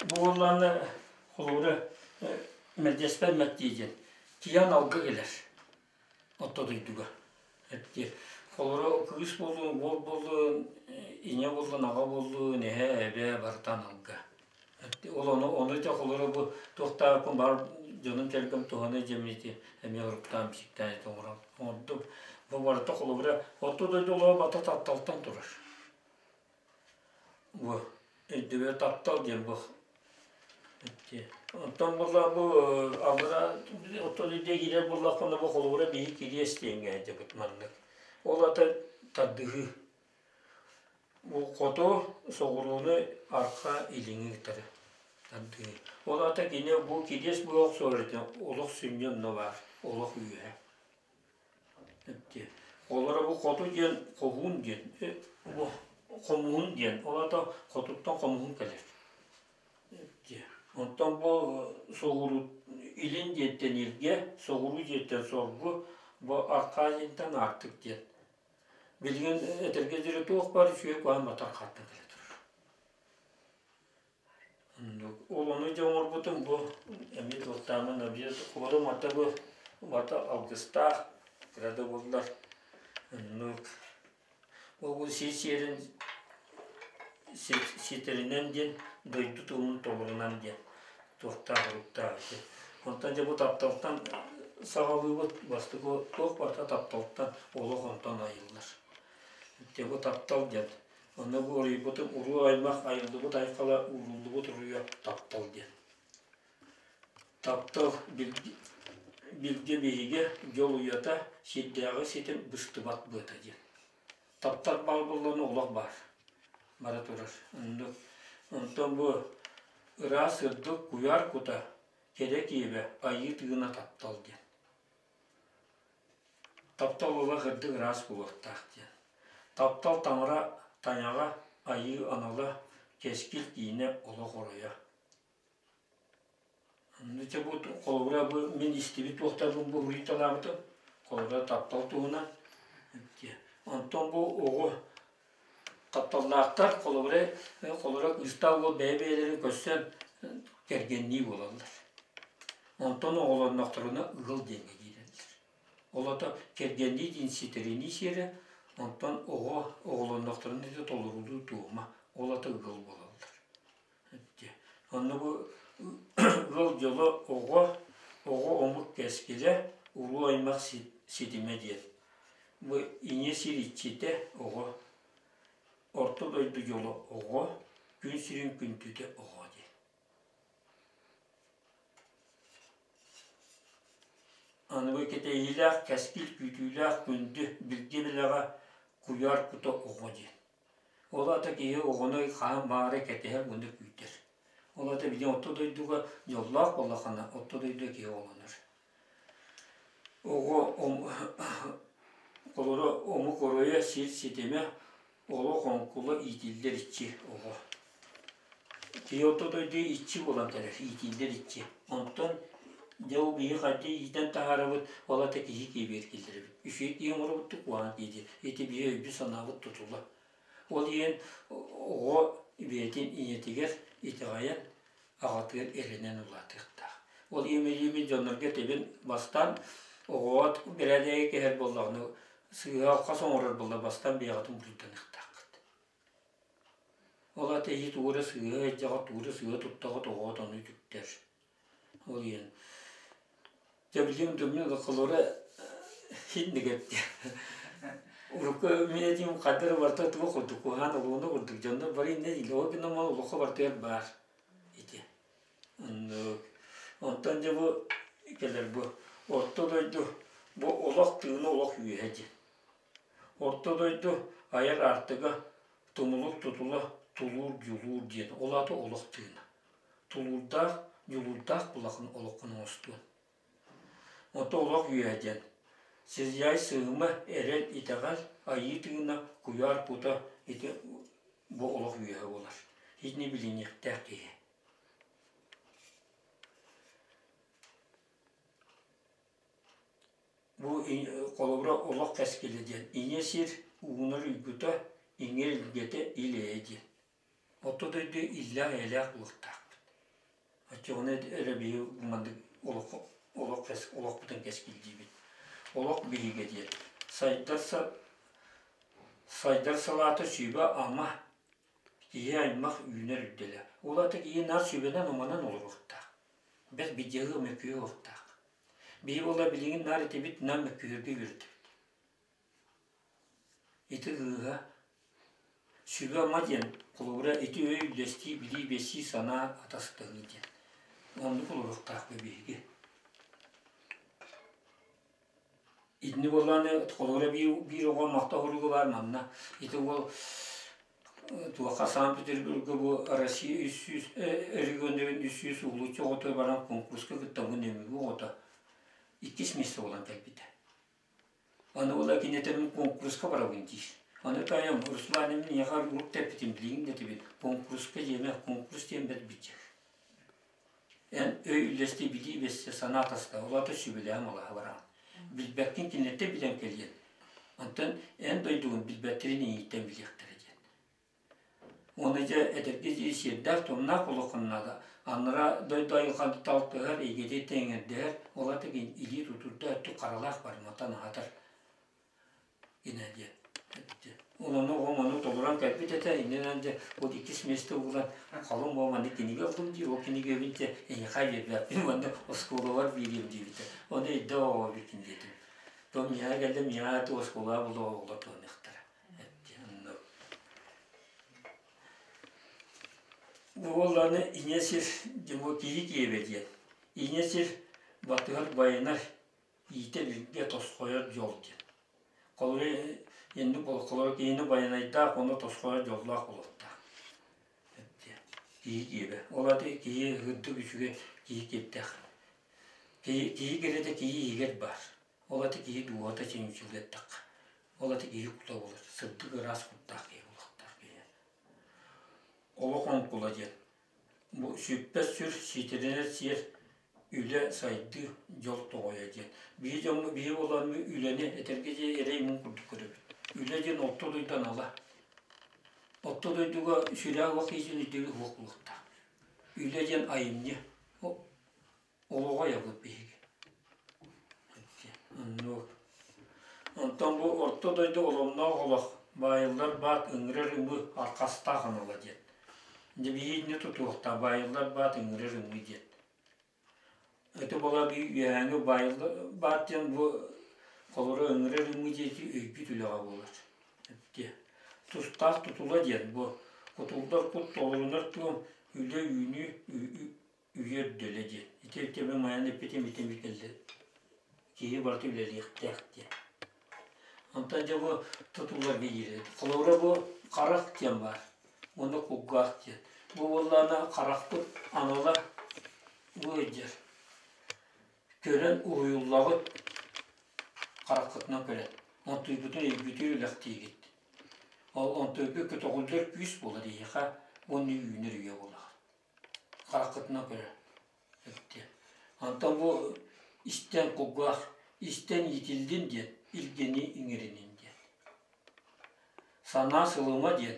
Бу буоллаҕына холобура мэлдьэспэт мэктиэ диэн киһи аналга кэлэр орто дойдуга. Эптиэ холобура кыыс буоллун, уол буоллун, ийэ буоллун, аҕа буоллун, эһээ, эбээ барыта аналга. Ол ону ону ити холобура бу туохтаахпын баар дьонум сэргэм туһана дьэммити эмиэ уруктаан бичиктээн ити оҥорон оҥордум. Бу барыта холобура орто дойду олоҕо барыта тапталтан турар. Бу өйдөбүл таптал диэн бу. Онтон буолла бу аллара оттон үйдэ киирэр буоллахпына бу холобура биһи кириэс диэҥҥэ сылдьабыт маннык. Ол ата тардыһыы. Бу хоту соҕурууну арха илиҥи кытары тардыһыы. Ол ата кини бу кириэс буола охсор этэ олох сүнньэ онно баар, олох үөһэ. Олоро бу хоту диэн хоһуун диэн, бу хомуһун диэн, ол аата хотуттан хомуһун кэлэр. Онтон бу соҕуруу илин диэттэн илгэ, соҕуруу диэттэн соргу, бу архаа диэнтэн аартык диэн. Билигин этэргэ диэри туох баар үчүгэй куһаҕан батар хааттан кэлэ турар. Ол ону дьэ оҥорбутум бу эмиэ туохтаамын холорум ата бу бата алгыстаах кыра да буоллар оннук ол бу сир сиэрин ситэринэн диэн дойду туомун толорунан диэн туохтаах уруктаах ити онтон дьэ бу тапталтан саҕалыыбыт бастакы туох барыта тапталтан олох онтон айыллар дьэ бу таптал диэн Онно бу уруйбутум уруу аймах айыллыбыт айхала ууруллубут уруйа таптал диэн. Таптал билгэ биһигэ дьол уйата сирдээҕи ситим быстыбат быата диэн. Таптал баар буоллаҕына олох баар. Бара турар. Оннук. Онтон бу ыраас сырдык куйаар кута кэрэ киэбэ айыы тыына таптал диэн. Таптал олох үрдүк ыраас буолуохтаах диэн. Таптал таҥара тайаҕа, айыы анала, кэскил киинэ, олох оройо. Дьэ бу холобура бу мин истибит туохтарбын бу уруйталаабытым. Холобура таптал туһунан. Онтон бу оҕо тапталлаахтар холобура холобура кыыстаах уол бэйэ-бэйэлэрин көрсөн кэргэннии буолаллар. Онтон оҕолоннохторуна ыал диэҥҥэ киирэллэр. Ол ото кэргэннии диэн ситэринии сиэрэ, онтон оҕо оҕолоннохторуна ити толорулуу туома, ол ата ыал буолаллар. Онно бу ыал дьоло оҕо, оҕо омук кэскилэ, улуу аймах ситимэ диэн. Бу ийэ сир иччитэ оҕо, орто дойду дьоло оҕо, күн сирин күндүтэ оҕо диэн. Аныгы кэтэһиилээх, кэскил күүтүүлээх күндү билгэ билэҕэ куйаар кута оҕо диэн. Ол аата киһи оҕону хаһан баҕарар кэтэһэр уонна күүтэр. Ол аата билигин орто дойдуга дьоллоох буоллаххына, орто дойдуга киһи оҕолонор. Оҕо олоро омук оройо сир ситимэ олох оҥкула иитиллэр иччи оҕо. Киһи орто дойду иччи буолан кэлэр, иитиллэр иччи. Онтон дьэ ол биһи хайдах иитэн таһаарабыт, ол ата киһи киэбигэр киллэрэбит. Үчүгэй киһи оҥоробуттук куһаҕан киһи диэн. Ити биһи өйбүт-санаабыт тутула. Ол иһин оҕо бэйэтин ийэтигэр итэҕэйэн, аҕатыгар эрэнэн улаатыахтаах. Ол иэмэлиибин дьоннорго этэбин бастаан оҕоҕо бэрээдэги кэһэр буоллаҕына сыыһа хас оҥорор буолла бастаан бэйэҕитин буруйданыахтааххыт. Ол аата эһи тугу эрэ сыыһа илдьэҕит, тугу эрэ сыыһа туттаҕыт, оҕоҕут ону үтүктэр. Ол иһин дьэ билигин тымныы холобура инник эттэ. Урукку мин этиим хардары барыта туох курдук куһаҕан олуона курдук дьоннор бары иннэ дииллэр. Ол гынан олоххо барытыгар баар ити. Оннук. Онтон дьэ бу кэлэр бу орто дойду бу олох тыына олох үөһэ диэн. Орто дойду айар аартыга тумулук тутула тулуур дьулуур диэн ол аата олох тыына. Тулуурдаах, дьулуурдаах булахын олоххун оҥостуон. Ото олох үөһэ диэн Сизьяй сыыма, эрэл, итэҕэл, айыы тыына, куйаар кута ити бу олох үөһэ буолар. Итини билиниэхтээх киһи. Бу холобура олох кэскилэ диэн ийэ сир уунар уйгута, иҥэ илгэтэ ил-эйэ диэн. Орто дойду иллээх-эйэлээх буолуохтаахпыт. Оччоҕуна эрэ биһи маннык олох олох олохпутун кэскилдиибит. Олох биһигэ диэн сайдар сайдар салаата сүбэ-ама киһи аймах үүнэр үрдэлэ. Ол аата киһи наар сүбэнэн-аманан олоруохтаах. Бэрт бидьаһыы мөккүһүө уохтаах. Биһи буолла билигин наар этибит, наар мөккүһүргэ үөрдэбит. Ити кыыһа сүбэ-ама диэн, холобура, ити өй үллэстии, билии бэссии санаа атастаһыы диэн. Оннук олоруохтаахпыт биһиги. Итини буоллаҕына холобура биир, биир оҕо махта уруга баар манна. Ити уол туохха Санкт-Петербурга бу Россия 300 регионнарын 300 уһулуччу оҕото баран конкурска кыттаммын Нөмүгү оҕото иккис миэстэ буолан кэлбитэ. Аны ол киниэтэ конкурска барабын диир. Аны таайым Руслан миэхэ урут да эппитим билигин да этэбин конкурска диэмэ конкурс диэн бэрт бичик. Эн өй үллэстии билии бэссе санаа таска ол аата сүбэлэһэн алаһа бараҕын. Билбэккин кинилэртэн билэн кэлиэн. Онтон эн дойдугун билбэттэрин эйииттэн билиэхтэрэ диэн. Уонна дьэ эдэргэ дии сиэрдээх-туомнаах буолуоххун наада. Анараа дойду айылҕаны талтыһар, эйгэтин тэҥэрдэһэр, ол аата илии тутуурда өттүк харалаах барыматан аһатар гинэ диэн. Ол ону оҕом ону толорон кэлбит этэ, иннинэн дьэ ол иккис миэстэ угулан халыҥ буолан маннык кинигэ ыллым диир, ол кинигэбин дьэ эйиэхэ биэрбэппин уонна оскуолабар биэриэм диэбитэ. Ону өйдөө оҕо эбиккин диэтим. То миэхэ кэллэ, миэхэ оскуолаҕа була оҕолор туһаныахтара. Уолланы ийэ сир дьоҥҥо киһи киэбэ диэн. Ийэ сир батыһар байанар, иитэр илгэ тосхойор дьол диэн. Холобура инник холобура киһини байанайдаах уонна тосхойор дьоллоох буолуохтаах. Киһи киэбэ. Ол аата киһи ырдык үчүгэй киһи киэптээх. Киһи киһи кэрэтэ киһи иһигэр баар. Ол аты киһи дууһата чиҥчилэттэххэ, ол аты киһи кута буолар, сырдык ыраас куттаах киһи буолуохтаах киһи. Олох оҥкула диэн бу сүппэт сүр, ситэринэр сиэр, үлэ, сайдыы, дьол тоҕойо диэн. Биһи дьоҥҥо биһи буолан үлэни этэргэ диэри эрэй муҥ курдук көрөбүт. Үлэ диэн орто дойду анала. Орто дойдуга сүрэх уох киһитин өйдөбүл суох буолуохтаах. Үлэ диэн айымньы. Олоҕу айабыт биһиги. Оннук. Онтон бу орто дойду оломноох олох, баайыллар баат ыҥырар ымыы архастаах анала диэн. Дьэ биһигини тутуохтаах баайыллар баат ыҥырар ымыы диэн. Ити буола үөһээҥҥи баайыллар баат диэн бу холобура ыҥырар ымыы диэки өйбүт үлэҕэ буолар. Тустаах тутула диэн бу кутуллар кут толорунар туом үлэ үүнүү Үйэ үрдэлэ диэн. Ити өттүбүн майан эппитим итим кэллэ. Киһи барыта үлэлиэхтээх диэн. Онтон дьэ бу тутулларга киирэр. Холобура бу харах диэн баар уонна кулгаах диэн. Бу буоллаҕына харахпыт анала бу ыалдьар. Көрөн уһуйуллаҕыт хараххытынан көрөн. Онтуйгутун өйгүтүн үлэхтиигит. Ол онтуйга көтөҕүллэр күүс буолар эйиэхэ уонна үүнэр үйэ буолар. Хараххытынан көрөр эбит Онтон бу истэн кулгаах, истэн иитиллин диэн илгэни иҥэринин диэн. Санаа сылыма диэн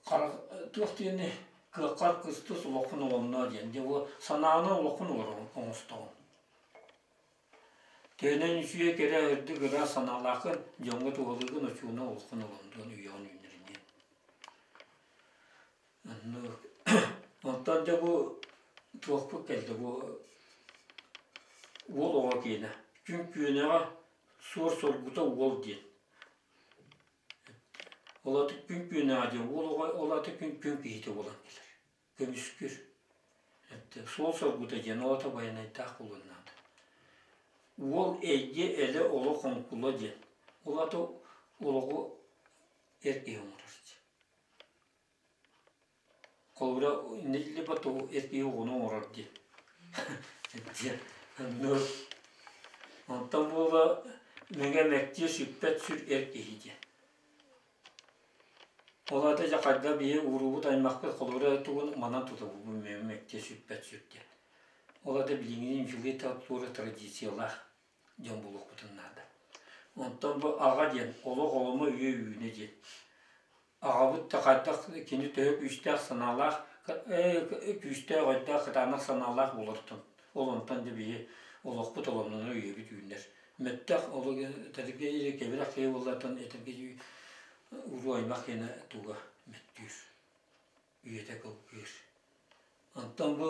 харах туох диэни кыаххар кыстыс олоххун оломноо диэн. Дьэ бу санааны олоххун оҥостоҕун. Төһөнөн үчүгэй кэрэ үрдүк ыраас санаалааххын, дьоҥҥо туһалыыгын очууна олоххун оломдуон үйэҕин үүннэриниэн. Оннук. Онтон дьэ бу туохпут кэллэ бу уол оҕо киэнэ. Күн күөнэҕэ суор соргута уол диэн. Ол аты күн күөнэҕэ диэн уол оҕо ол аты күн күн киһитэ буолан кэлэр. Көмүскүүр. Суол соргута диэн ол ата байанайдаах буолуон наада. Уол эйгэ элэ олох оҥкула диэн. Ол ата олоҕу эр киһи оҥорор диэн. Холобура, либо тугу эр киһи оҕону оҥорор диэн. Диэн. Онтон буола мэҥэ мэктиэ сүппэт сүр эр киһи диэн. Ол аата дьэ хайдах биһи уруубут аймахпыт холобура тугун манан тутабыт мэктиэ сүппэт сүр диэн. Ол аата билиҥҥи үчүгэй туора традициялаах дьон буолуохпутун наада. Онтон бу аҕа диэн олох оломо үйэ үүнэ диэн. Аҕабыт да хайдах кини төһө күүстээх санаалаах, Күүстээх өйдөөх, кытаанах санаалаах буолартан. Ол онтон дьэ биһи олохпут оломнонор үйэбит үүнэр. Мөттөх ол этэргэ кэбирэх киһи буоллартан этэргэ уруу аймах киэнэ туга мөттүүр. Үйэтэ кылгыыр. Онтон бу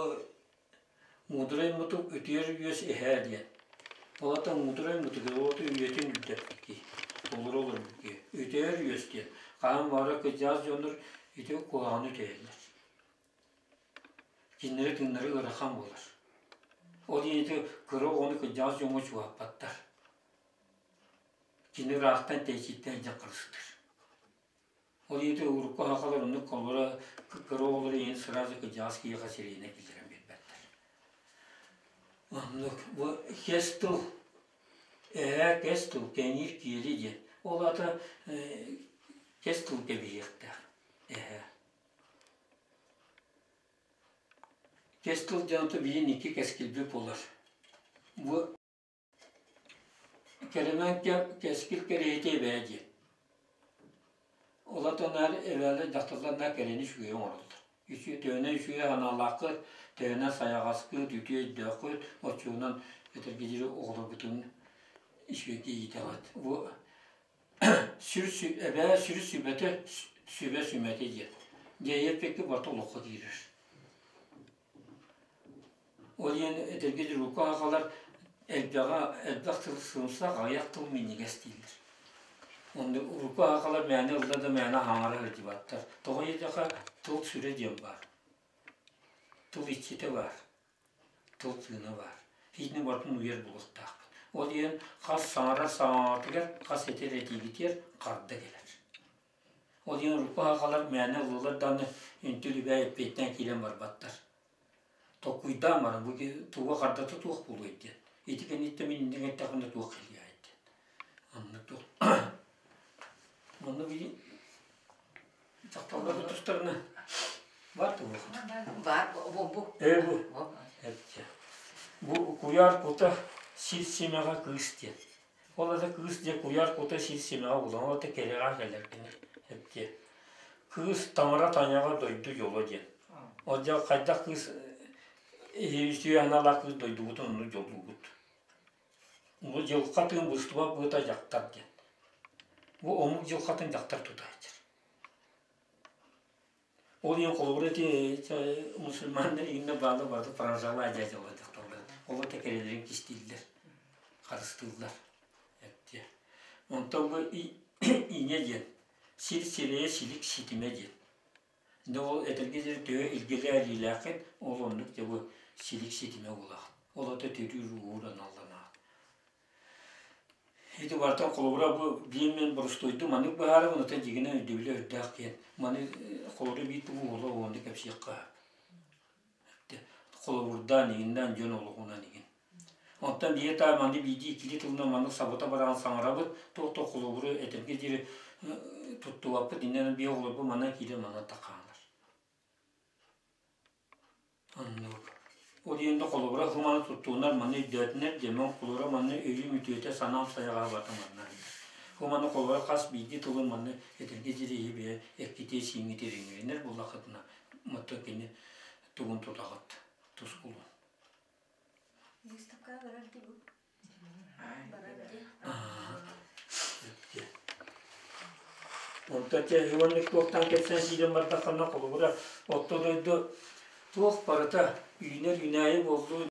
муударай мутук үтүөр үөс эһээ диэн. Ол аата муударай мутук ол аата үйэтин үрдэппит киһи. Толору олорбут киһи. Үтүөр үөс диэн. Хаһан баҕарар кырдьаҕас дьоннор ити куһаҕаны үтэйэллэр. Кинилэри тыыннары ыарахан буолар. Ол иһин ити кыра оҕону кырдьаҕас дьоҥҥо чугаһаппаттар. Кини ыраахтан тэйиччиттэн илдьэ харыстыыр. Ол иһин урукку сахалар оннук холобура кыра оҕолору иһин сразу кырдьаҕас киһиэхэ сирэйинэн киллэрэн биэрбэттэр. Оннук бу кэс тыл эһээ кэс тыл кэҥиир киэли диэн. Ол аата кэс тыл кэбиһиэхтээх эһээ. Кэс тыл диэн ото биһин икки кэскилбит буолар. Бу Кэрэмэн кэм кэскил кэриэтэ эбээ диэн. Ол наар эбээлэр дьахталлар наар кэрэни үчүгэйи оҥороллор. Үчүгэй төһөнөн үчүгэй санаалааххыт, төһөнөн сайаҕаскыт, үтүө өйдөөххүт, оччоҕунан этэргэ диэри оҕолоргутун үчүгэйгэ иитэҕит. Бу сүр эбээ сүр сүбэтэ сүбэ сүмэтэ диэн. Дьэ эппиккэ барыта олоххо киирэр. Ол иһин этэргэ дьулуку аҕалар элбэҕи элбэх тыл сымсах, аҕыйах тыл минньигэс дииллэр. Онно урукку аҕалар мээнэ ылла да мээнэ хаҥара сылдьыбаттар. Тоҕо диэтэххэ тыл сүрэ диэн баар. Тыл иччитэ баар. Тыл тыына баар. Итини барытын уйар буолуохтаахпыт. Ол иһин хас саҥарар саҥаҕытыгар, хас этэр этиигитигэр харда кэлэр. Ол иһин урукку аҕалар мээнэ ыллылар даҕаны үнтү-үлүбээй эппиэттээн киирэн барбаттар. Толкуйдаан баран бу туга хардата туох буолуой диэн. Ити кэнниттэн мин иннин эттэхпинэ туох кэлиэҕэй диэн. Оннук туох Онно били дьахталлар тустарына баар туох? Баар бу бу. Ээ бу. Бу куйаар кута сир симэҕэ кыыс диэн. Ол ата кыыс дьэ куйаар кута сир симэҕэ булан ол ата кэрэҕэ кэлэр кини эптиэ. Кыыс таҥара тайаҕа дойду дьоло диэн. Ол дьэ хайдах кыыс үтүө аналаах кыыс дойдубутун оннук дьоллуубут. Бу дьылҕа тыын быстыбат быата дьахтар диэн. Бу омук дьылҕатын дьахтар тута сылдьар. Ол иһин холобура ити мусульманнар иннэ баалы барыта паранжалаа дьаадьалар дьахталлар. Ол это кэрэлэрин кистииллэр, харыстыыллар. Эттиэ. Онтон бу иньэ диэн сир сирэйэ силик ситимэ диэн. Дьэ ол этэргэ диэри төһө илгэлээ-илиилээххин ол оннук дьэ бу силик ситимэ буолаҕын. Ол ата төрүүр-ууһуур аналланаҕын. Ити барыта холобура бу биир мен боростуойдуу маннык быһаарабын, оттон дьиҥинэн өйдөбүлэ үрдээх диэн. Маны холобура биир тугу уола уонна кэпсиэххэ сөп. Холобурдаан иҥиннээн дьон олоҕунан иҥин. Оттон биир таа маны биирдии иккилии тылынан маннык сабыта бараан саҥарабыт, туох да холобуру этэргэ диэри туттубаппыт, иннинэн биир оҕолорбут манан киирэн манан таххаалар. Оннук. Ол иһин да холобура хыманы туттуунар маны өйдөөтүнэр диэмэн холобура манна өйүм үтүөтэ санаам сайаҕаһа барыта манна Бу маны холобура хас биирдии тылын манна этэргэ диэри иһи бэйэ эккитиэ сииҥҥитиэр иҥэринэр буоллаххытына мото кини тугун тутаҕыт тускулун. Выставкаҕа барар дии бу. Барар дии. Онтон чэ уонна туохтан кэпсээн киирэн бардаххына холобура орто дойду туох барыта үүнэр үүнээйи буоллун.